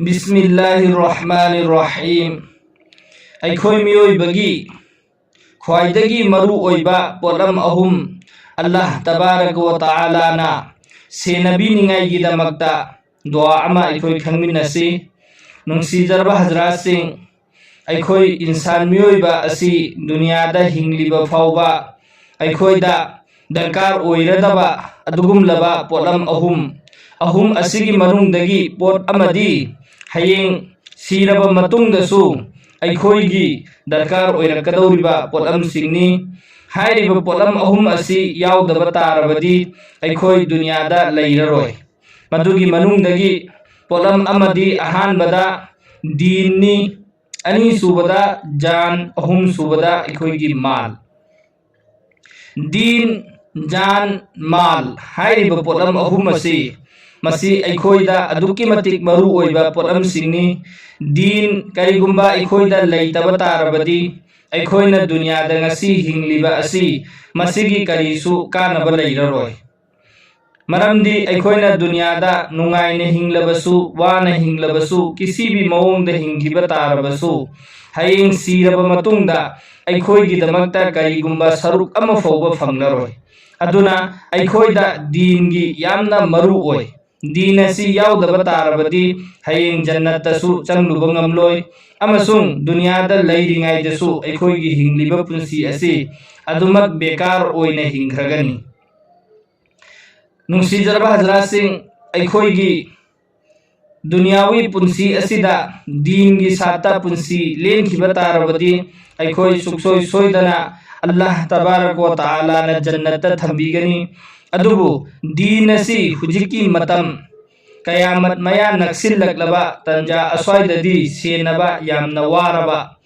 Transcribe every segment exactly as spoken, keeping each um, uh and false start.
ꯕꯤꯁꯃꯤꯜꯂꯥꯍꯤꯔ ꯔꯍꯃꯥꯅꯤꯔ ꯔꯍꯤꯝ꯫ ꯑꯩꯈꯣꯏ ꯃꯤꯑꯣꯏꯕꯒꯤ ꯈ꯭ꯋꯥꯏꯗꯒꯤ ꯃꯔꯨ ꯑꯣꯏꯕ ꯄꯣꯠꯂꯝ ꯑꯍꯨꯝ ꯑꯜꯂꯥꯍ ꯇꯕꯥꯔꯀ ꯋ ꯇꯥꯂꯥꯅ ꯁꯦꯟꯅꯕꯤꯅꯤꯡꯉꯥꯏꯒꯤꯗꯃꯛꯇ ꯗꯨꯋꯥ ꯑꯃ ꯑꯩꯈꯣꯏ ꯈꯪꯃꯤꯟꯅꯁꯤ꯫ ꯅꯨꯡꯁꯤꯖꯔꯕ ꯍꯖꯔꯥꯠꯁꯤꯡ, ꯑꯩꯈꯣꯏ ꯏꯟꯁꯥꯟ ꯃꯤꯑꯣꯏꯕ ꯑꯁꯤ ꯗꯨꯅꯤꯌꯥꯗ ꯍꯤꯡꯂꯤꯕ ꯐꯥꯎꯕ ꯑꯩꯈꯣꯏꯗ ꯗꯔꯀꯥꯔ ꯑꯣꯏꯔꯗꯕ ꯑꯗꯨꯒꯨꯝꯂꯕ ꯄꯣꯠꯂꯝ ꯑꯍꯨꯝ, ꯑꯍꯨꯝ ꯑꯁꯤꯒꯤ ꯃꯅꯨꯡꯗꯒꯤ ꯄꯣꯠ ꯑꯃꯗꯤ ꯍꯌꯦꯡ ꯁꯤꯔꯕ ꯃꯇꯨꯡꯗꯁꯨ ꯑꯩꯈꯣꯏꯒꯤ ꯗꯔꯀꯥꯔ ꯑꯣꯏꯔꯛꯀꯗꯧꯔꯤꯕ ꯄꯣꯠꯂꯝꯁꯤꯡꯅꯤ꯫ ꯍꯥꯏꯔꯤꯕ ꯄꯣꯠꯂꯝ ꯑꯍꯨꯝ ꯑꯁꯤ ꯌꯥꯎꯗꯕ ꯇꯥꯔꯕꯗꯤ ꯑꯩꯈꯣꯏ ꯗꯨꯅꯤꯌꯥꯗ ꯂꯩꯔꯔꯣꯏ꯫ ꯃꯗꯨꯒꯤ ꯃꯅꯨꯡꯗꯒꯤ ꯄꯣꯠꯂꯝ ꯑꯃꯗꯤ ꯑꯍꯥꯟꯕꯗ ꯗꯤꯟꯅꯤ, ꯑꯅꯤꯁꯨꯕꯗ ꯖꯥꯟ, ꯑꯍꯨꯝꯁꯨꯕꯗ ꯑꯩꯈꯣꯏꯒꯤ ꯃꯥꯜ꯫ ꯗꯤꯟ, ꯖꯥꯟ, ꯃꯥꯜ ꯍꯥꯏꯔꯤꯕ ꯄꯣꯠꯂꯝ ꯑꯍꯨꯝ ꯑꯁꯤ, ꯃꯁꯤ ꯑꯩꯈꯣꯏꯗ ꯑꯗꯨꯛꯀꯤ ꯃꯇꯤꯛ ꯃꯔꯨ ꯑꯣꯏꯕ ꯄꯣꯠꯂꯝꯁꯤꯡꯅꯤ꯫ ꯗꯤꯟ ꯀꯔꯤꯒꯨꯝꯕ ꯑꯩꯈꯣꯏꯗ ꯂꯩꯇꯕ ꯇꯥꯔꯕꯗꯤ, ꯑꯩꯈꯣꯏꯅ ꯗꯨꯅꯤꯌꯥꯗ ꯉꯁꯤ ꯍꯤꯡꯂꯤꯕ ꯑꯁꯤ, ꯃꯁꯤꯒꯤ ꯀꯔꯤꯁꯨ ꯀꯥꯟꯅꯕ ꯂꯩꯔꯔꯣꯏ꯫ ꯃꯔꯝꯗꯤ ꯑꯩꯈꯣꯏꯅ ꯗꯨꯅꯤꯌꯥꯗ ꯅꯨꯡꯉꯥꯏꯅ ꯍꯤꯡꯂꯕꯁꯨ, ꯋꯥꯅ ꯍꯤꯡꯂꯕꯁꯨ, ꯀꯤꯁꯤꯕꯤ ꯃꯑꯣꯡꯗ ꯍꯤꯡꯈꯤꯕ ꯇꯥꯔꯕꯁꯨ, ꯍꯌꯦꯡ ꯁꯤꯔꯕ ꯃꯇꯨꯡꯗ ꯑꯩꯈꯣꯏꯒꯤꯗꯃꯛꯇ ꯀꯔꯤꯒꯨꯝꯕ ꯁꯔꯨꯛ ꯑꯃ ꯐꯥꯎꯕ ꯐꯪꯂꯔꯣꯏ꯫ ꯑꯗꯨꯅ ꯑꯩꯈꯣꯏꯗ ꯗꯤꯟꯒꯤ ꯌꯥꯝꯅ ꯃꯔꯨ ꯑꯣꯏ꯫ ꯗꯤꯟ ꯑꯁꯤ ꯌꯥꯎꯗꯕ ꯇꯥꯔꯕꯗꯤ ꯍꯌꯦꯡ ꯖꯟꯅꯠꯇꯁꯨ ꯆꯪꯂꯨꯕ ꯉꯝꯂꯣꯏ, ꯑꯃꯁꯨꯡ ꯗꯨꯅꯤꯌꯥꯗ ꯂꯩꯔꯤꯉꯩꯗꯁꯨ ꯑꯩꯈꯣꯏꯒꯤ ꯍꯤꯡꯂꯤꯕ ꯄꯨꯟꯁꯤ ꯑꯁꯤ ꯑꯗꯨꯃꯛ ꯕꯦꯀꯥꯔ ꯑꯣꯏꯅ ꯍꯤꯡꯈ꯭ꯔꯒꯅꯤ꯫ ꯅꯨꯡꯁꯤꯖꯔꯕ ꯍꯖꯔꯥꯠꯁꯤꯡ, ꯑꯩꯈꯣꯏꯒꯤ ꯗꯨꯅꯤꯌꯥꯋꯤ ꯄꯨꯟꯁꯤ ꯑꯁꯤꯗ ꯗꯤꯟꯒꯤ ꯁꯥꯠꯇ ꯄꯨꯟꯁꯤ ꯂꯦꯟꯈꯤꯕ ꯇꯥꯔꯕꯗꯤ, ꯑꯩꯈꯣꯏ ꯁꯨꯡꯁꯣꯏ ꯁꯣꯏꯗꯅ ꯑꯜꯂꯥꯍ ꯇꯕꯥꯔꯛ ꯋ ꯇꯥꯂꯥꯅ ꯖꯟꯅꯠꯇ ꯊꯝꯕꯤꯒꯅꯤ꯫ ꯑꯗꯨꯕꯨ ꯗꯤꯟ ꯑꯁꯤ ꯍꯧꯖꯤꯛꯀꯤ ꯃꯇꯝ ꯀꯌꯥꯃꯠ ꯃꯌꯥ ꯅꯛꯁꯤꯜꯂꯛꯂꯕ ꯇꯟꯖꯥ ꯑꯁ꯭ꯋꯥꯏꯗꯗꯤ ꯁꯦꯟꯅꯕ ꯌꯥꯝꯅ ꯋꯥꯔꯕ,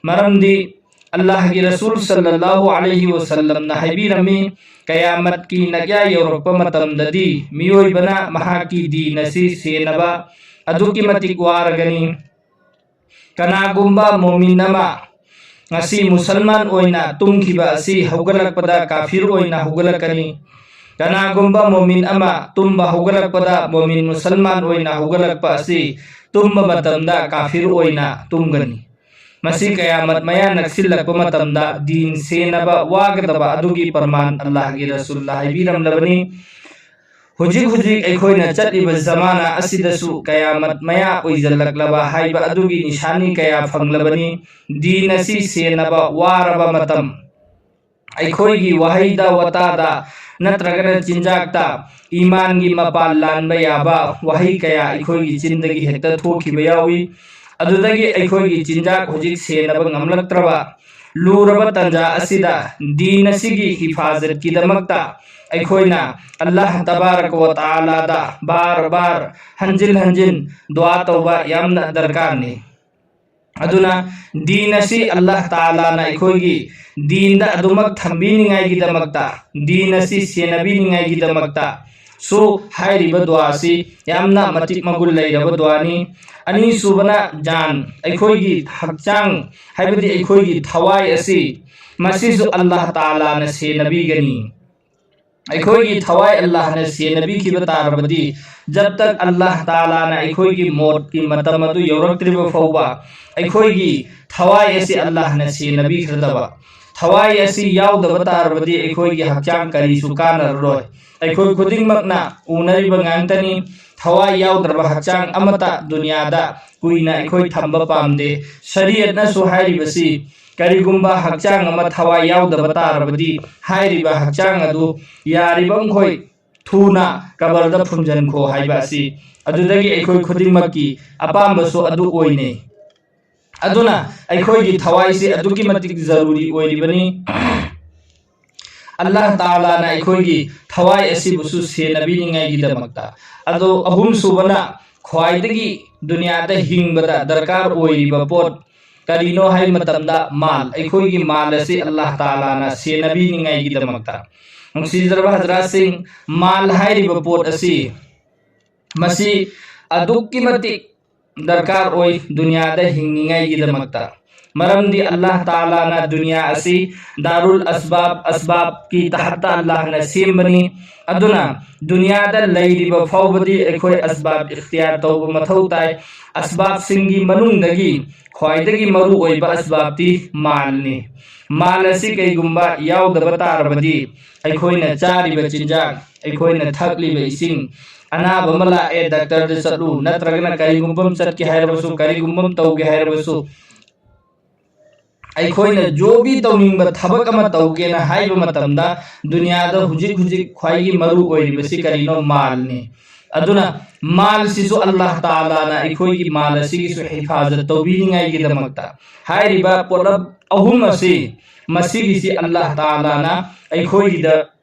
ꯃꯔꯝꯗꯤ ꯑꯜꯂꯥꯍꯒꯤ ꯔꯁꯨꯜ ꯁꯜꯂꯜꯂꯥꯍꯨ ꯑꯂꯩꯍꯤ ꯋꯁꯜꯂꯝꯅ ꯍꯥꯏꯕꯤꯔꯝꯃꯤ, ꯀꯌꯥꯃꯠꯀꯤ ꯅꯛꯌꯥ ꯌꯧꯔꯛꯄ ꯃꯇꯝꯗꯗꯤ ꯃꯤꯑꯣꯏꯕꯅ ꯃꯍꯥꯛꯀꯤ ꯗꯤꯟ ꯑꯁꯤ ꯁꯦꯟꯅꯕ ꯑꯗꯨꯛꯀꯤ ꯃꯇꯤꯛ ꯋꯥꯔꯒꯅꯤ꯫ ꯀꯅꯥꯒꯨꯝꯕ ꯃꯣꯃꯤꯟ ꯑꯃ ꯉꯁꯤ ꯃꯨꯁꯜꯃꯥꯟ ꯑꯣꯏꯅ ꯇꯨꯝꯈꯤꯕ ꯑꯁꯤ ꯍꯧꯒꯠꯂꯛꯄꯗ ꯀꯥꯐꯤꯔ ꯑꯣꯏꯅ ꯍꯧꯒꯠꯂꯛꯀꯅꯤ꯫ ꯀꯅꯥꯒꯨꯝꯕ ꯃꯣꯃꯤꯟ ꯑꯃ ꯇꯨꯝꯕ ꯍꯧꯒꯠꯂꯛꯄꯗ ꯃꯣꯃꯤꯟ ꯃꯨꯁꯜꯃꯥꯟ ꯑꯣꯏꯅ ꯍꯧꯒꯠꯂꯛꯄ ꯑꯁꯤ ꯇꯨꯝꯕ ꯃꯇꯝꯗ ꯀꯥꯐꯤꯔ ꯑꯣꯏꯅ ꯇꯨꯝꯒꯅꯤ꯫ ꯃꯁꯤ ꯀꯌꯥꯃꯠ ꯃꯌꯥ ꯅꯛꯁꯤꯜꯂꯛꯄ ꯃꯇꯝꯗ ꯗꯤꯟ ꯁꯦꯟꯅꯕ ꯋꯥꯒꯗꯕ ꯑꯗꯨꯒꯤ ꯄꯔꯃꯥꯟ ꯑꯜꯂꯥꯍꯒꯤ ꯔꯁꯨꯜꯅ ꯍꯥꯏꯕꯤꯔꯝꯂꯕꯅꯤ꯫ ꯍꯧꯖꯤꯛ ꯍꯧꯖꯤꯛ ꯑꯩꯈꯣꯏꯅ ꯆꯠꯂꯤꯕ ꯖꯃꯥꯅꯥ ꯑꯁꯤꯗꯁꯨ ꯀꯌꯥꯃꯠ ꯃꯌꯥ ꯑꯣꯏꯁꯤꯜꯂꯛꯂꯕ ꯍꯥꯏꯕ ꯑꯗꯨꯒꯤ ꯅꯤꯁꯥꯅꯤ ꯀꯌꯥ ꯐꯪꯂꯕꯅꯤ꯫ ꯗꯤꯟ ꯑꯁꯤ ꯁꯦꯟꯅꯕ ꯋꯥꯔꯕ ꯃꯇꯝ, ꯑꯩꯈꯣꯏꯒꯤ ꯋꯥꯍꯩꯗ ꯋꯥꯇꯥꯗ ꯅꯠꯇ꯭ꯔꯒꯅ ꯆꯤꯟꯖꯥꯛꯇ ꯏꯃꯥꯟꯒꯤ ꯃꯄꯥꯟ ꯂꯥꯟꯕ ꯌꯥꯕ ꯋꯥꯍꯩ ꯀꯌꯥ ꯑꯩꯈꯣꯏꯒꯤ ꯆꯤꯟꯗꯒꯤ ꯍꯦꯛꯇ ꯊꯣꯛꯈꯤꯕ ꯌꯥꯎꯏ꯫ ꯑꯗꯨꯗꯒꯤ ꯑꯩꯈꯣꯏꯒꯤ ꯆꯤꯟꯖꯥꯛ ꯍꯧꯖꯤꯛ ꯁꯦꯟꯅꯕ ꯉꯝꯂꯛꯇ꯭ꯔꯕ ꯂꯨꯔꯕ ꯇꯟꯖꯥ ꯑꯁꯤꯗ ꯗꯤꯟ ꯑꯁꯤꯒꯤ ꯍꯤꯐꯥꯖꯠꯀꯤꯗꯃꯛꯇ ꯑꯩꯈꯣꯏꯅ ꯑꯜꯂꯥꯍ ꯇꯕꯥꯔꯛ ꯋ ꯇꯥꯂꯥꯗ ꯕꯥꯔ ꯕꯥꯔ ꯍꯟꯖꯤꯟ ꯍꯟꯖꯤꯟ ꯗꯨꯋꯥ ꯇꯧꯕ ꯌꯥꯝꯅ ꯗꯔꯀꯥꯔꯅꯤ꯫ ꯑꯗꯨꯅ ꯗꯤꯟ ꯑꯁꯤ ꯑꯜꯂꯥꯍ ꯇꯥꯂꯥꯅ ꯑꯩꯈꯣꯏꯒꯤ ꯗꯤꯟꯗ ꯑꯗꯨꯃꯛ ꯊꯝꯕꯤꯅꯤꯡꯉꯥꯏꯒꯤꯗꯃꯛꯇ, ꯗꯤꯟ ꯑꯁꯤ ꯁꯦꯟꯅꯕꯤꯅꯤꯡꯉꯥꯏꯒꯤꯗꯃꯛꯇ ꯁꯨ ꯍꯥꯏꯔꯤꯕ ꯗꯨꯋꯥ ꯑꯁꯤ ꯌꯥꯝꯅ ꯃꯇꯤꯛ ꯃꯒꯨꯟ ꯂꯩꯔꯕ ꯗꯨꯋꯥꯅꯤ꯫ ꯑꯅꯤꯁꯨꯕꯅ ꯖꯥꯟ, ꯑꯩꯈꯣꯏꯒꯤ ꯍꯛꯆꯥꯡ, ꯍꯥꯏꯕꯗꯤ ꯑꯩꯈꯣꯏꯒꯤ ꯊꯋꯥꯏ ꯑꯁꯤ, ꯃꯁꯤꯁꯨ ꯑꯜꯂꯥꯍ ꯇꯥꯂꯥꯅ ꯁꯦꯟꯅꯕꯤꯒꯅꯤ꯫ ꯑꯩꯈꯣꯏꯒꯤ ꯊꯋꯥꯏ ꯑꯜꯂꯥꯍꯅ ꯁꯦꯟꯅꯕꯤꯈꯤꯕ ꯇꯥꯔꯕꯗꯤ, ꯖꯕ ꯇꯛ ꯑꯜꯂꯥꯍ ꯇꯥꯂꯥꯅ ꯑꯩꯈꯣꯏꯒꯤ ꯃꯣꯠꯀꯤ ꯃꯇꯝ ꯑꯗꯨ ꯌꯧꯔꯛꯇ꯭ꯔꯤꯕ ꯐꯥꯎꯕ, ꯑꯩꯈꯣꯏꯒꯤ ꯊꯋꯥꯏ ꯑꯁꯤ ꯑꯜꯂꯥꯍꯅ ꯁꯦꯟꯅꯕꯤꯈ꯭ꯔꯗꯕ꯫ ꯊꯋꯥꯏ ꯑꯁꯤ ꯌꯥꯎꯗꯕ ꯇꯥꯔꯕꯗꯤ ꯑꯩꯈꯣꯏꯒꯤ ꯍꯛꯆꯥꯡ ꯀꯔꯤꯁꯨ ꯀꯥꯟꯅꯔꯔꯣꯏ꯫ ꯑꯩꯈꯣꯏ ꯈꯨꯗꯤꯡꯃꯛꯅ ꯎꯅꯔꯤꯕ ꯉꯥꯛꯇꯅꯤ꯫ ꯊꯋꯥꯏ ꯌꯥꯎꯗ꯭ꯔꯕ ꯍꯛꯆꯥꯡ ꯑꯃꯠꯇ ꯗꯨꯅꯤꯌꯥꯗ ꯀꯨꯏꯅ ꯑꯩꯈꯣꯏ ꯊꯝꯕ ꯄꯥꯝꯗꯦ꯫ ꯁꯔꯤꯌꯠꯅꯁꯨ ꯍꯥꯏꯔꯤꯕꯁꯤ, ꯀꯔꯤꯒꯨꯝꯕ ꯍꯛꯆꯥꯡ ꯑꯃ ꯊꯋꯥꯏ ꯌꯥꯎꯗꯕ ꯇꯥꯔꯕꯗꯤ, ꯍꯥꯏꯔꯤꯕ ꯍꯛꯆꯥꯡ ꯑꯗꯨ ꯌꯥꯔꯤꯕ ꯃꯈꯩ ꯊꯨꯅ ꯀꯕꯔꯗ ꯐꯨꯝꯖꯤꯟꯈꯣ ꯍꯥꯏꯕ ꯑꯁꯤ ꯑꯗꯨꯗꯒꯤ ꯑꯩꯈꯣꯏ ꯈꯨꯗꯤꯡꯃꯛꯀꯤ ꯑꯄꯥꯝꯕꯁꯨ ꯑꯗꯨ ꯑꯣꯏꯅꯩ꯫ ꯑꯗꯨꯅ ꯑꯩꯈꯣꯏꯒꯤ ꯊꯋꯥꯏꯁꯤ ꯑꯗꯨꯛꯀꯤ ꯃꯇꯤꯛ ꯖꯔꯨꯔꯤ ꯑꯣꯏꯔꯤꯕꯅꯤ꯫ ꯑꯜꯂꯥꯍ ꯇꯥꯂꯥꯅ ꯑꯩꯈꯣꯏꯒꯤ ꯊꯋꯥꯏ ꯑꯁꯤꯕꯨꯁꯨ ꯁꯦꯟꯅꯕꯤꯅꯤꯡꯉꯥꯏꯒꯤꯗꯃꯛꯇ꯫ ꯑꯗꯣ ꯑꯍꯨꯝꯁꯨꯕꯅ ꯈ꯭ꯋꯥꯏꯗꯒꯤ ꯗꯨꯅꯤꯌꯥꯗ ꯍꯤꯡꯕꯗ ꯗꯔꯀꯥꯔ ꯑꯣꯏꯔꯤꯕ ꯄꯣꯠ ꯀꯔꯤꯅꯣ ꯍꯥꯏꯕ ꯃꯇꯝꯗ, ꯃꯥꯜ, ꯑꯩꯈꯣꯏꯒꯤ ꯃꯥꯜ ꯑꯁꯤ ꯑꯜꯂꯥꯍ ꯇꯥꯂꯥꯅ ꯁꯦꯟꯅꯕꯤꯅꯤꯡꯉꯥꯏꯒꯤꯗꯃꯛꯇ꯫ ꯅꯨꯡꯁꯤꯖꯔꯕ ꯍꯖꯔꯥꯠꯁꯤꯡ, ꯃꯥꯜ ꯍꯥꯏꯔꯤꯕ ꯄꯣꯠ ꯑꯁꯤ, ꯃꯁꯤ ꯑꯗꯨꯛꯀꯤ ꯃꯇꯤꯛ ꯗꯔꯀꯥꯔ ꯑꯣꯏ ꯗꯨꯅꯤꯌꯥꯗ ꯍꯤꯡꯅꯤꯡꯉꯥꯏꯒꯤꯗꯃꯛꯇ꯫ ꯃꯔꯝꯗꯤ ꯑꯜꯂꯥꯍ ꯇꯥꯂꯥꯅ ꯗꯨꯅꯤꯌꯥ ꯑꯁꯤ ꯗꯥꯔꯨꯜ ꯑꯁꯕꯥꯕ, ꯑꯁꯕꯥꯕꯀꯤ ꯇꯍꯠꯇ ꯑꯜꯂꯥꯍꯅ ꯁꯦꯝꯕꯅꯤ꯫ ꯑꯗꯨꯅ ꯗꯨꯅꯤꯌꯥꯗ ꯂꯩꯔꯤꯕ ꯐꯥꯎꯕꯗꯤ ꯑꯩꯈꯣꯏ ꯑꯁꯕꯥꯕ ꯏꯈꯇꯤꯌꯥꯔ ꯇꯧꯕ ꯃꯊꯧ ꯇꯥꯏ꯫ ꯑꯁꯕꯥꯕꯁꯤꯡꯒꯤ ꯃꯅꯨꯡꯗꯒꯤ ꯈ꯭ꯋꯥꯏꯗꯒꯤ ꯃꯔꯨ ꯑꯣꯏꯕ ꯑꯁꯕꯥꯕꯇꯤ ꯃꯥꯜꯅꯤ꯫ ꯃꯥꯜ ꯑꯁꯤ ꯀꯩꯒꯨꯝꯕ ꯌꯥꯎꯗꯕ ꯇꯥꯔꯕꯗꯤ ꯑꯩꯈꯣꯏꯅ ꯆꯥꯔꯤꯕ ꯆꯤꯟꯖꯥꯛ, ꯑꯩꯈꯣꯏꯅ ꯊꯛꯂꯤꯕ ꯏꯁꯤꯡ, ꯑꯅꯥꯕ ꯑꯃ ꯂꯥꯛꯑꯦ, ꯗꯥꯛꯇꯔꯗ ꯆꯠꯂꯨ, ꯅꯠꯇ꯭ꯔꯒꯅ ꯀꯔꯤꯒꯨꯝꯕ ꯑꯃ ꯆꯠꯀꯦ ꯍꯥꯏꯔꯕꯁꯨ, ꯀꯔꯤꯒꯨꯝꯕ ꯑꯃ ꯇꯧꯒꯦ ꯍꯥꯏꯔꯕꯁꯨ, ꯑꯩꯈꯣꯏꯅ ꯖꯣꯕꯤ ꯇꯧꯅꯤꯡꯕ ꯊꯕꯛ ꯑꯃ ꯇꯧꯒꯦꯅ ꯍꯥꯏꯕ ꯃꯇꯝꯗ ꯗꯨꯅꯤꯌꯥꯗ ꯍꯧꯖꯤꯛ ꯍꯧꯖꯤꯛ ꯈ꯭ꯋꯥꯏꯒꯤ ꯃꯔꯨ ꯑꯣꯏꯔꯤꯕꯁꯤ ꯀꯔꯤꯅꯣ? ꯃꯥꯜꯅꯤ꯫ ꯑꯗꯨꯅ ꯃꯥꯜꯁꯤꯁꯨ ꯑꯜꯂꯥꯍ ꯇꯥꯂꯥꯅ ꯑꯩꯈꯣꯏꯒꯤ ꯃꯥꯜ ꯑꯁꯤꯒꯤꯁꯨ ꯍꯤꯐꯥꯖꯠ ꯇꯧꯕꯤꯅꯤꯡꯉꯥꯏꯒꯤꯗꯃꯛꯇ ꯍꯥꯏꯔꯤꯕ ꯄꯣꯠꯂꯝ ꯑꯍꯨꯝ ꯑꯁꯤ, ꯃꯁꯤꯒꯤꯁꯤ ꯑꯜꯂꯥꯍ ꯇꯥꯂꯥꯅ ꯑꯩꯈꯣꯏꯒꯤꯗ,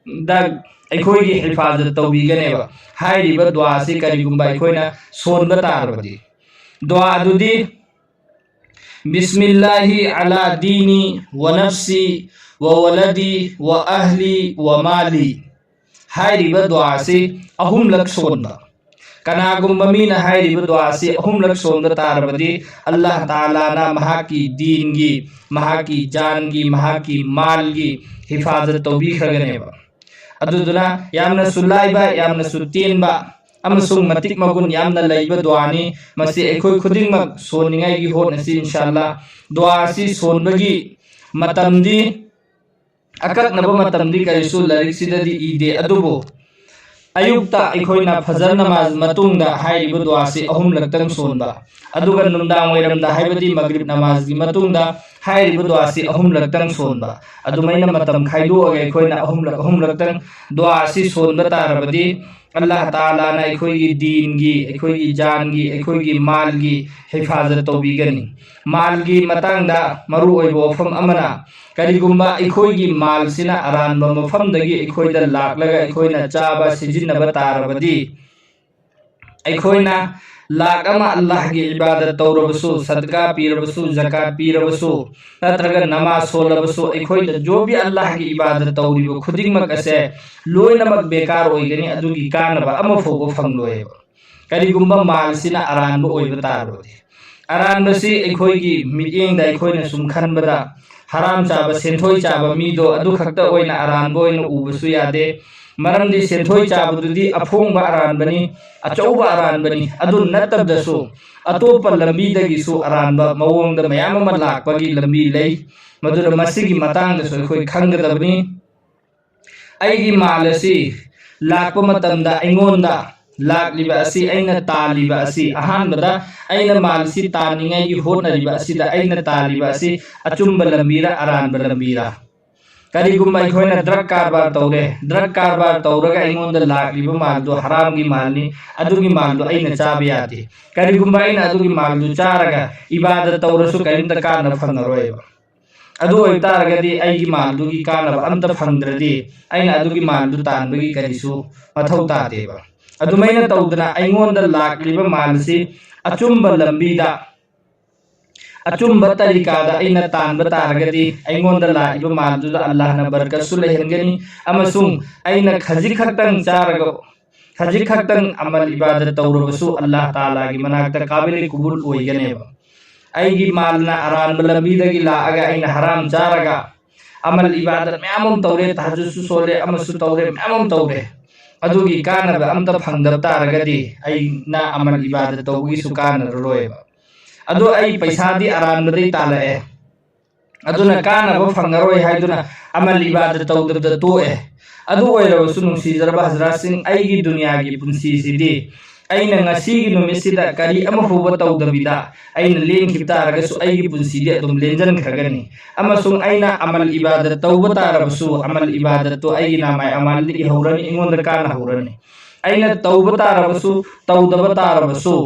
ꯗ, ꯑꯩꯈꯣꯏꯒꯤ ꯍꯤꯐꯥꯖꯠ ꯇꯧꯕꯤꯒꯅꯦꯕ꯫ ꯍꯥꯏꯔꯤꯕ ꯗꯨꯋꯥꯁꯤ ꯀꯔꯤꯒꯨꯝꯕ ꯑꯩꯈꯣꯏꯅ ꯁꯣꯟꯕ ꯇꯥꯔꯕꯗꯤ, ꯗꯨꯋꯥ ꯑꯗꯨꯗꯤ ꯕꯤꯁꯃꯤꯜꯂꯥꯍꯤ ꯑꯂꯥ ꯗꯤꯅꯤ ꯋ ꯅꯐꯁꯤ ꯋ ꯋꯂꯗꯤ ꯋ ꯑꯍꯂꯤ ꯋ ꯃꯥꯂꯤ꯫ ꯍꯥꯏꯔꯤꯕ ꯗꯨꯋꯥꯁꯤ ꯑꯍꯨꯝꯂꯛ ꯁꯣꯟꯕ꯫ ꯀꯅꯥꯒꯨꯝꯕ ꯃꯤꯅ ꯍꯥꯏꯔꯤꯕ ꯗꯨꯋꯥꯁꯤ ꯑꯍꯨꯝꯂꯛ ꯁꯣꯟꯕ ꯇꯥꯔꯕꯗꯤ ꯑꯜꯂꯥꯍ ꯇꯥꯂꯥꯅ ꯃꯍꯥꯛꯀꯤ ꯗꯤꯟꯒꯤ, ꯃꯍꯥꯛꯀꯤ ꯖꯥꯟꯒꯤ, ꯃꯍꯥꯛꯀꯤ ꯃꯥꯜꯒꯤ ꯍꯤꯐꯥꯖꯠ ꯇꯧꯕꯤꯈ꯭ꯔꯒꯅꯦꯕ꯫ ꯑꯗꯨꯗꯨꯅ ꯌꯥꯝꯅꯁꯨ ꯂꯥꯏꯕ, ꯌꯥꯝꯅꯁꯨ ꯇꯦꯟꯕ ꯑꯃꯁꯨꯡ ꯃꯇꯤꯛ ꯃꯒꯨꯟ ꯌꯥꯝꯅ ꯂꯩꯕ ꯗꯨꯋꯥꯅꯤ꯫ ꯃꯁꯤ ꯑꯩꯈꯣꯏ ꯈꯨꯗꯤꯡꯃꯛ ꯁꯣꯟꯅꯤꯡꯉꯥꯏꯒꯤ ꯍꯣꯠꯅꯁꯤ ꯏꯟꯁꯥ ꯑꯜꯂꯥꯍ꯫ ꯗꯨꯋꯥ ꯑꯁꯤ ꯁꯣꯟꯕꯒꯤ ꯃꯇꯝꯗꯤ, ꯑꯀꯛꯅꯕ ꯃꯇꯝꯗꯤ ꯀꯔꯤꯁꯨ ꯂꯥꯏꯔꯤꯛꯁꯤꯗꯗꯤ ꯏꯗꯦ, ꯑꯗꯨꯕꯨ ꯑꯌꯨꯛꯇ ꯑꯩꯈꯣꯏꯅ ꯐꯖꯔ ꯅꯃꯥꯖ ꯃꯇꯨꯡꯗ ꯍꯥꯏꯔꯤꯕ ꯗꯨꯋꯥꯁꯤ ꯑꯍꯨꯝꯂꯛꯇꯪ ꯁꯣꯟꯕ, ꯑꯗꯨꯒ ꯅꯨꯡꯗꯥꯡ ꯋꯥꯏꯔꯝꯗ, ꯍꯥꯏꯕꯗꯤ ꯃꯒ꯭ꯔꯤꯕ ꯅꯃꯥꯖꯒꯤ ꯃꯇꯨꯡꯗ ꯍꯥꯏꯔꯤꯕ ꯗꯨꯋꯥꯁꯤ ꯑꯍꯨꯝꯂꯛꯇꯪ ꯁꯣꯟꯕ꯫ ꯑꯗꯨꯃꯥꯏꯅ ꯃꯇꯝ ꯈꯥꯏꯗꯣꯛꯑꯒ ꯑꯩꯈꯣꯏꯅ ꯑꯍꯨꯝꯂꯛ ꯑꯍꯨꯝꯂꯛꯇꯪ ꯗꯨꯋꯥ ꯑꯁꯤ ꯁꯣꯟꯕ ꯇꯥꯔꯕꯗꯤ ꯑꯜꯂꯥꯍ ꯇꯥꯂꯥꯅ ꯑꯩꯈꯣꯏꯒꯤ ꯗꯤꯟꯒꯤ, ꯑꯩꯈꯣꯏꯒꯤ ꯖꯥꯟꯒꯤ, ꯑꯩꯈꯣꯏꯒꯤ ꯃꯥꯜꯒꯤ ꯍꯤꯐꯥꯖꯠ ꯇꯧꯕꯤꯒꯅꯤ꯫ ꯃꯥꯜꯒꯤ ꯃꯇꯥꯡꯗ ꯃꯔꯨ ꯑꯣꯏꯕ ꯋꯥꯐꯝ ꯑꯃꯅ, ꯀꯔꯤꯒꯨꯝꯕ ꯑꯩꯈꯣꯏꯒꯤ ꯃꯥꯜꯁꯤꯅ ꯑꯔꯥꯟꯕ ꯃꯐꯝꯗꯒꯤ ꯑꯩꯈꯣꯏꯗ ꯂꯥꯛꯂꯒ ꯑꯩꯈꯣꯏꯅ ꯆꯥꯕ ꯁꯤꯖꯤꯟꯅꯕ ꯇꯥꯔꯕꯗꯤ, ꯑꯩꯈꯣꯏꯅ ꯂꯥꯛ ꯑꯃ ꯑꯜꯂꯥꯍꯒꯤ ꯏꯕꯥꯗꯠ ꯇꯧꯔꯕꯁꯨ, ꯁꯗꯀꯥ ꯄꯤꯔꯕꯁꯨ, ꯖꯀꯥꯠ ꯄꯤꯔꯕꯁꯨ, ꯅꯠꯇ꯭ꯔꯒ ꯅꯃꯥꯖ ꯁꯣꯜꯂꯕꯁꯨ, ꯑꯩꯈꯣꯏꯅ ꯖꯣꯕꯤ ꯑꯜꯂꯥꯍꯒꯤ ꯏꯕꯥꯗꯠ ꯇꯧꯔꯤꯕ ꯈꯨꯗꯤꯡꯃꯛ ꯑꯁꯦ ꯂꯣꯏꯅꯃꯛ ꯕꯦꯀꯥꯔ ꯑꯣꯏꯒꯅꯤ, ꯑꯗꯨꯒꯤ ꯀꯥꯟꯅꯕ ꯑꯃ ꯐꯥꯎꯕ ꯐꯪꯂꯣꯏꯕ꯫ ꯀꯔꯤꯒꯨꯝꯕ ꯃꯥꯜꯁꯤꯅ ꯑꯔꯥꯟꯕ ꯑꯣꯏꯕ ꯇꯥꯔꯕꯗꯤ, ꯑꯔꯥꯟꯕꯁꯤ ꯑꯩꯈꯣꯏꯒꯤ ꯃꯤꯠꯌꯦꯡꯗ ꯑꯩꯈꯣꯏꯅ ꯁꯨꯝ ꯈꯟꯕꯗ ꯍꯔꯥꯝ ꯆꯥꯕ, ꯁꯦꯟꯊꯣꯏ ꯆꯥꯕ ꯃꯤꯗꯣ ꯑꯗꯨ ꯈꯛꯇ ꯑꯣꯏꯅ ꯑꯔꯥꯟꯕ ꯑꯣꯏꯅ ꯎꯕꯁꯨ ꯌꯥꯗꯦ꯫ ꯃꯔꯝꯗꯤ ꯁꯦꯟꯊꯣꯏ ꯆꯥꯕꯗꯨꯗꯤ ꯑꯐꯣꯡꯕ ꯑꯔꯥꯟꯕꯅꯤ, ꯑꯆꯧꯕ ꯑꯔꯥꯟꯕꯅꯤ꯫ ꯑꯗꯨ ꯅꯠꯇꯕꯗꯁꯨ ꯑꯇꯣꯞꯄ ꯂꯝꯕꯤꯗꯒꯤꯁꯨ ꯑꯔꯥꯟꯕ ꯃꯑꯣꯡꯗ ꯃꯌꯥꯝ ꯑꯃ ꯂꯥꯛꯄꯒꯤ ꯂꯝꯕꯤ ꯂꯩ꯫ ꯃꯗꯨꯅ ꯃꯁꯤꯒꯤ ꯃꯇꯥꯡꯗꯁꯨ ꯑꯩꯈꯣꯏ ꯈꯪꯒꯗꯕꯅꯤ꯫ ꯑꯩꯒꯤ ꯃꯥꯜ ꯑꯁꯤ ꯂꯥꯛꯄ ꯃꯇꯝꯗ ꯑꯩꯉꯣꯟꯗ ꯂꯥꯛꯂꯤꯕ ꯑꯁꯤ, ꯑꯩꯅ ꯇꯥꯜꯂꯤꯕ ꯑꯁꯤ, ꯑꯍꯥꯟꯕꯗ ꯑꯩꯅ ꯃꯥꯜ ꯑꯁꯤ ꯇꯥꯟꯅꯤꯡꯉꯥꯏꯒꯤ ꯍꯣꯠꯅꯔꯤꯕ ꯑꯁꯤꯗ ꯑꯩꯅ ꯇꯥꯜꯂꯤꯕ ꯑꯁꯤ ꯑꯆꯨꯝꯕ ꯂꯝꯕꯤꯔ ꯑꯔꯥꯟꯕ ꯂꯝꯕꯤꯔ? ꯀꯔꯤꯒꯨꯝꯕ ꯑꯩꯈꯣꯏꯅ ꯗ꯭ꯔꯒ ꯀꯔꯕꯥꯔ ꯇꯧꯔꯦ, ꯗ꯭ꯔꯒ ꯀꯔꯕꯥꯔ ꯇꯧꯔꯒ ꯑꯩꯉꯣꯟꯗ ꯂꯥꯛꯂꯤꯕ ꯃꯥꯜꯗꯨ ꯍꯔꯥꯝꯒꯤ ꯃꯥꯜꯅꯤ, ꯑꯗꯨꯒꯤ ꯃꯥꯜꯗꯨ ꯑꯩꯅ ꯆꯥꯕ ꯌꯥꯗꯦ꯫ ꯀꯔꯤꯒꯨꯝꯕ ꯑꯩꯅ ꯑꯗꯨꯒꯤ ꯃꯥꯜꯗꯨ ꯆꯥꯔꯒ ꯏꯕꯥꯗ ꯇꯧꯔꯁꯨ ꯀꯔꯤꯝꯇ ꯀꯥꯟꯅꯕ ꯐꯪꯉꯔꯣꯏꯕ꯫ ꯑꯗꯨ ꯑꯣꯏꯕ ꯇꯥꯔꯒꯗꯤ ꯑꯩꯒꯤ ꯃꯥꯜꯗꯨꯒꯤ ꯀꯥꯟꯅꯕ ꯑꯝꯇ ꯐꯪꯗ꯭ꯔꯗꯤ ꯑꯩꯅ ꯑꯗꯨꯒꯤ ꯃꯥꯜꯗꯨ ꯇꯥꯟꯕꯒꯤ ꯀꯔꯤꯁꯨ ꯃꯊꯧ ꯇꯥꯗꯦꯕ꯫ ꯑꯗꯨꯃꯥꯏꯅ ꯇꯧꯗꯅ ꯑꯩꯉꯣꯟꯗ ꯂꯥꯛꯂꯤꯕ ꯃꯥꯜꯁꯤ ꯑꯆꯨꯝꯕ ꯂꯝꯕꯤꯗ, ꯑꯆꯨꯝꯕ ꯇꯔꯤꯀꯥꯗ ꯑꯩꯅ ꯇꯥꯟꯕ ꯇꯥꯔꯒꯗꯤ ꯑꯩꯉꯣꯟꯗ ꯂꯥꯛꯏꯕ ꯃꯥꯜꯗꯨꯗ ꯑꯜꯂꯥꯍꯅ ꯕꯔꯀꯠꯁꯨ ꯂꯩꯍꯟꯒꯅꯤ, ꯑꯃꯁꯨꯡ ꯑꯩꯅ ꯈꯖꯤꯛ ꯈꯛꯇꯪ ꯆꯥꯔꯒ, ꯈꯖꯤꯛ ꯈꯛꯇꯪ ꯑꯃꯜ ꯏꯕꯥꯗꯠ ꯇꯧꯔꯕꯁꯨ ꯑꯜꯂꯥꯍ ꯇꯥꯂꯥꯒꯤ ꯃꯅꯥꯛꯇ ꯀꯥꯕꯤꯂꯦ ꯀꯨꯕꯨꯜ ꯑꯣꯏꯒꯅꯦꯕ꯫ ꯑꯩꯒꯤ ꯃꯥꯜꯅ ꯑꯔꯥꯟꯕ ꯂꯝꯕꯤꯗꯒꯤ ꯂꯥꯛꯑꯒ ꯑꯩꯅ ꯍꯔꯥꯝ ꯆꯥꯔꯒ ꯑꯃꯜ ꯏꯕꯥꯗꯠ ꯃꯌꯥꯝ ꯑꯃ ꯇꯧꯔꯦ, ꯇꯍꯖꯨꯗꯁꯨ ꯁꯣꯜꯂꯦ, ꯑꯃꯁꯨ ꯇꯧꯔꯦ, ꯃꯌꯥꯝ ꯑꯃ ꯇꯧꯔꯦ, ꯑꯗꯨꯒꯤ ꯀꯥꯟꯅꯕ ꯑꯝꯇ ꯐꯪꯗꯕ ꯇꯥꯔꯒꯗꯤ ꯑꯩꯅ ꯑꯃꯜ ꯏꯕꯥꯗꯠ ꯇꯧꯕꯒꯤꯁꯨ ꯀꯥꯟꯅꯔꯔꯣꯏꯕ꯫ ꯑꯗꯣ ꯑꯩ ꯄꯩꯁꯥꯗꯤ ꯑꯔꯥꯟꯕꯗꯩ ꯇꯥꯜꯂꯛꯑꯦ, ꯑꯗꯨꯅ ꯀꯥꯟꯅꯕ ꯐꯪꯉꯔꯣꯏ ꯍꯥꯏꯗꯨꯅ ꯑꯃꯜ ꯏꯕꯥꯗꯠ ꯇꯧꯗꯕꯗ ꯇꯣꯛꯑꯦ꯫ ꯑꯗꯨ ꯑꯣꯏꯔꯕꯁꯨ ꯅꯨꯡꯁꯤꯖꯔꯕ ꯍꯖꯔꯥꯠꯁꯤꯡ, ꯑꯩꯒꯤ ꯗꯨꯅꯤꯌꯥꯒꯤ ꯄꯨꯟꯁꯤꯁꯤꯗꯤ ꯑꯩꯅ ꯉꯁꯤꯒꯤ ꯅꯨꯃꯤꯠꯁꯤꯗ ꯀꯔꯤ ꯑꯃ ꯐꯥꯎꯕ ꯇꯧꯗꯕꯤꯗ ꯑꯩꯅ ꯂꯦꯟꯈꯤꯕ ꯇꯥꯔꯒꯁꯨ ꯑꯩꯒꯤ ꯄꯨꯟꯁꯤꯗꯤ ꯑꯗꯨꯝ ꯂꯦꯟꯖꯟꯈ꯭ꯔꯒꯅꯤ꯫ ꯑꯃꯁꯨꯡ ꯑꯩꯅ ꯑꯃꯜ ꯏꯕꯥꯗꯠ ꯇꯧꯕ ꯇꯥꯔꯕꯁꯨ ꯑꯃꯜ ꯏꯕꯥꯗꯠꯇꯨ ꯑꯩꯒꯤ ꯅꯥꯃꯥꯏ ꯑꯃꯜꯗ ꯏꯍꯧꯔꯅꯤ, ꯑꯩꯉꯣꯟꯗ ꯀꯥꯟꯅꯍꯧꯔꯅꯤ꯫ ꯑꯩꯅ ꯇꯧꯕ ꯇꯥꯔꯕꯁꯨ, ꯇꯧꯗꯕ ꯇꯥꯔꯕꯁꯨ,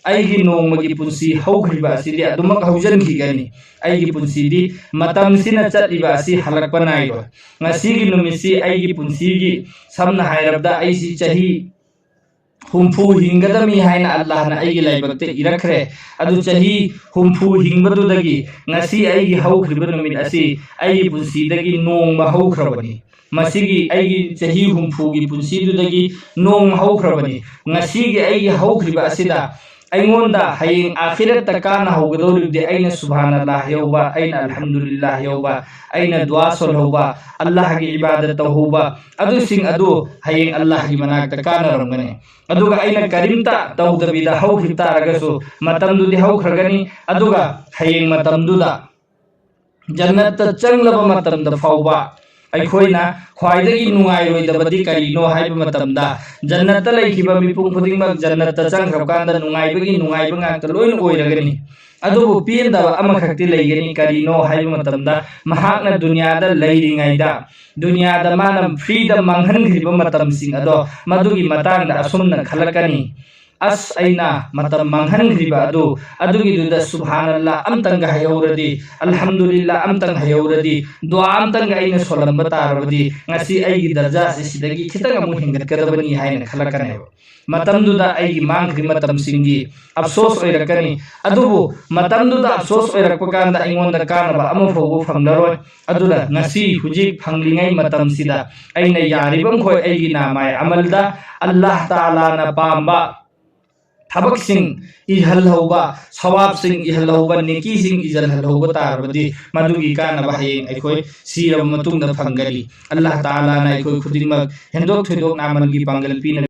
ꯑꯩꯒꯤ ꯅꯣꯡꯃꯒꯤ ꯄꯨꯟꯁꯤ ꯍꯧꯈ꯭ꯔꯤꯕ ꯑꯁꯤꯗꯤ ꯑꯗꯨꯃꯛ ꯍꯧꯖꯤꯟꯈꯤꯒꯅꯤ꯫ ꯑꯩꯒꯤ ꯄꯨꯟꯁꯤꯗꯤ ꯃꯇꯝꯁꯤꯅ ꯆꯠꯂꯤꯕ ꯑꯁꯤ ꯍꯜꯂꯛꯄ ꯅꯥꯏꯔꯣꯏ꯫ ꯉꯁꯤꯒꯤ ꯅꯨꯃꯤꯠꯁꯤ ꯑꯩꯒꯤ ꯄꯨꯟꯁꯤꯒꯤ, ꯁꯝꯅ ꯍꯥꯏꯔꯕꯗ, ꯑꯩꯁꯤ ꯆꯍꯤ ꯍꯨꯝꯐꯨ ꯍꯤꯡꯒꯗꯕꯅꯤ ꯍꯥꯏꯅ ꯑꯜꯂꯥꯍꯅ ꯑꯩꯒꯤ ꯂꯥꯏꯕꯛꯇ ꯏꯔꯛꯈ꯭ꯔꯦ꯫ ꯑꯗꯨ ꯆꯍꯤ ꯍꯨꯝꯐꯨ ꯍꯤꯡꯕꯗꯨꯗꯒꯤ ꯉꯁꯤ ꯑꯩꯒꯤ ꯍꯧꯈ꯭ꯔꯤꯕ ꯅꯨꯃꯤꯠ ꯑꯁꯤ ꯑꯩꯒꯤ ꯄꯨꯟꯁꯤꯗꯒꯤ ꯅꯣꯡꯃ ꯍꯧꯈ꯭ꯔꯕꯅꯤ꯫ ꯃꯁꯤꯒꯤ ꯑꯩꯒꯤ ꯆꯍꯤ ꯍꯨꯝꯐꯨꯒꯤ ꯄꯨꯟꯁꯤꯗꯨꯗꯒꯤ ꯅꯣꯡꯃ ꯍꯧꯈ꯭ꯔꯕꯅꯤ꯫ ꯉꯁꯤꯒꯤ ꯑꯩꯒꯤ ꯍꯧꯈ꯭ꯔꯤꯕ ꯑꯁꯤꯗ ꯑꯩꯉꯣꯟꯗ ꯍꯌꯦꯡ ꯑꯥꯈꯤꯔꯠꯇ ꯀꯥꯟꯅꯍꯧꯒꯗꯧꯔꯤꯕꯗꯤ ꯑꯩꯅ ꯁꯨꯕꯍꯥꯅꯜꯂꯥꯍ ꯍꯥꯏꯍꯧꯕ, ꯑꯩꯅ ꯑꯜꯍꯝꯗꯨꯂꯤꯜꯂꯥꯍ ꯍꯥꯏꯍꯧꯕ, ꯑꯩꯅ ꯗꯨꯋꯥ ꯁꯣꯜꯍꯧꯕ, ꯑꯜꯂꯥꯍꯒꯤ ꯏꯕꯥꯗꯠ ꯇꯧꯍꯧꯕ, ꯑꯗꯨꯁꯤꯡ ꯑꯗꯨ ꯍꯌꯦꯡ ꯑꯜꯂꯥꯍꯒꯤ ꯃꯅꯥꯛꯇ ꯀꯥꯟꯅꯔꯝꯒꯅꯤ꯫ ꯑꯗꯨꯒ ꯑꯩꯅ ꯀꯔꯤꯝꯇ ꯇꯧꯗꯕꯤꯗ ꯍꯧꯈꯤꯕ ꯇꯥꯔꯒꯁꯨ, ꯃꯇꯝꯗꯨꯗꯤ ꯍꯧꯈ꯭ꯔꯒꯅꯤ꯫ ꯑꯗꯨꯒ ꯍꯌꯦꯡ ꯃꯇꯝꯗꯨꯗ ꯖꯟꯅꯠꯇ ꯆꯪꯂꯕ ꯃꯇꯝꯗ ꯐꯥꯎꯕ ꯑꯩꯈꯣꯏꯅ ꯈ꯭ꯋꯥꯏꯗꯒꯤ ꯅꯨꯡꯉꯥꯏꯔꯣꯏꯗꯕꯗꯤ ꯀꯔꯤꯅꯣ ꯍꯥꯏꯕ ꯃꯇꯝꯗ, ꯖꯟꯅꯠꯇ ꯂꯩꯈꯤꯕ ꯃꯤꯄꯨꯝ ꯈꯨꯗꯤꯡꯃꯛ ꯖꯟꯅꯠꯇ ꯆꯪꯈ꯭ꯔꯕ ꯀꯥꯟꯗ ꯅꯨꯡꯉꯥꯏꯕꯒꯤ ꯅꯨꯡꯉꯥꯏꯕ ꯉꯥꯛꯇ ꯂꯣꯏꯅ ꯑꯣꯏꯔꯒꯅꯤ꯫ ꯑꯗꯨꯕꯨ ꯄꯦꯟꯗꯕ ꯑꯃꯈꯛꯇꯤ ꯂꯩꯒꯅꯤ꯫ ꯀꯔꯤꯅꯣ ꯍꯥꯏꯕ ꯃꯇꯝꯗ, ꯃꯍꯥꯛꯅ ꯗꯨꯅꯤꯌꯥꯗ ꯂꯩꯔꯤꯉꯩꯗ, ꯗꯨꯅꯤꯌꯥꯗ ꯃꯥꯅ ꯐ꯭ꯔꯤꯗ ꯃꯥꯡꯍꯟꯈ꯭ꯔꯤꯕ ꯃꯇꯝꯁꯤꯡ ꯑꯗꯣ, ꯃꯗꯨꯒꯤ ꯃꯇꯥꯡꯗ ꯑꯁꯨꯝꯅ ꯈꯜꯂꯛꯀꯅꯤ, "ꯑꯁ, ꯑꯩꯅ ꯃꯇꯝ ꯃꯥꯡꯍꯟꯈ꯭ꯔꯤꯕ ꯑꯗꯨ, ꯑꯗꯨꯒꯤꯗꯨꯗ ꯁꯨꯕꯍꯥꯅꯜꯂꯥ ꯑꯝꯇꯪꯒ ꯍꯩꯍꯧꯔꯗꯤ, ꯑꯜꯍꯝꯗꯨꯂꯤꯜꯂꯥ ꯑꯝꯇꯪ ꯍꯩꯍꯧꯔꯗꯤ, ꯗꯨꯋꯥ ꯑꯝꯇꯪꯒ ꯑꯩꯅ ꯁꯣꯜꯂꯝꯕ ꯇꯥꯔꯕꯗꯤ, ꯉꯁꯤ ꯑꯩꯒꯤ ꯗꯔꯖꯥꯁꯤ ꯁꯤꯗꯒꯤ ꯈꯤꯇꯪ ꯑꯃꯨꯛ ꯍꯦꯟꯒꯠꯀꯗꯕꯅꯤ" ꯍꯥꯏꯅ ꯈꯜꯂꯛꯀꯅꯦꯕ꯫ ꯃꯇꯝꯗꯨꯗ ꯑꯩꯒꯤ ꯃꯥꯡꯈ꯭ꯔꯤꯕ ꯃꯇꯝꯁꯤꯡꯒꯤ ꯑꯐꯁꯣꯁ ꯑꯣꯏꯔꯛꯀꯅꯤ꯫ ꯑꯗꯨꯕꯨ ꯃꯇꯝꯗꯨꯗ ꯑꯐꯁꯣꯁ ꯑꯣꯏꯔꯛꯄ ꯀꯥꯟꯗ ꯑꯩꯉꯣꯟꯗ ꯀꯥꯟꯅꯕ ꯑꯃ ꯐꯥꯎꯕ ꯐꯪꯂꯔꯣꯏ꯫ ꯑꯗꯨꯅ ꯉꯁꯤ ꯍꯧꯖꯤꯛ ꯐꯪꯂꯤꯉꯩ ꯃꯇꯝꯁꯤꯗ ꯑꯩꯅ ꯌꯥꯔꯤꯕ ꯃꯈꯣꯏ ꯑꯩꯒꯤ ꯅꯥꯃꯥꯏ ꯑꯃꯜꯗ ꯑꯜꯂꯥꯍ ꯇꯥꯂꯥꯅ ꯄꯥꯝꯕ ꯊꯕꯛꯁꯤꯡ ꯏꯍꯜꯍꯧꯕ, ꯁꯋꯥꯕꯁꯤꯡ ꯏꯍꯜꯍꯧꯕ, ꯅꯦꯀꯤꯁꯤꯡ ꯏꯖꯜꯍꯜꯍꯧꯕ ꯇꯥꯔꯕꯗꯤ, ꯃꯗꯨꯒꯤ ꯀꯥꯟꯅꯕ ꯍꯌꯦꯡ ꯑꯩꯈꯣꯏ ꯁꯤꯔꯕ ꯃꯇꯨꯡꯗ ꯐꯪꯒꯅꯤ꯫ ꯑꯜꯂꯥꯍ ꯇꯥꯂꯥꯅ ꯑꯩꯈꯣꯏ ꯈꯨꯗꯤꯡꯃꯛ ꯍꯦꯟꯗꯣꯛ ꯊꯣꯏꯗꯣꯛꯅ ꯑꯃꯜꯒꯤ ꯄꯥꯡꯒꯜ ꯄꯤꯅꯕ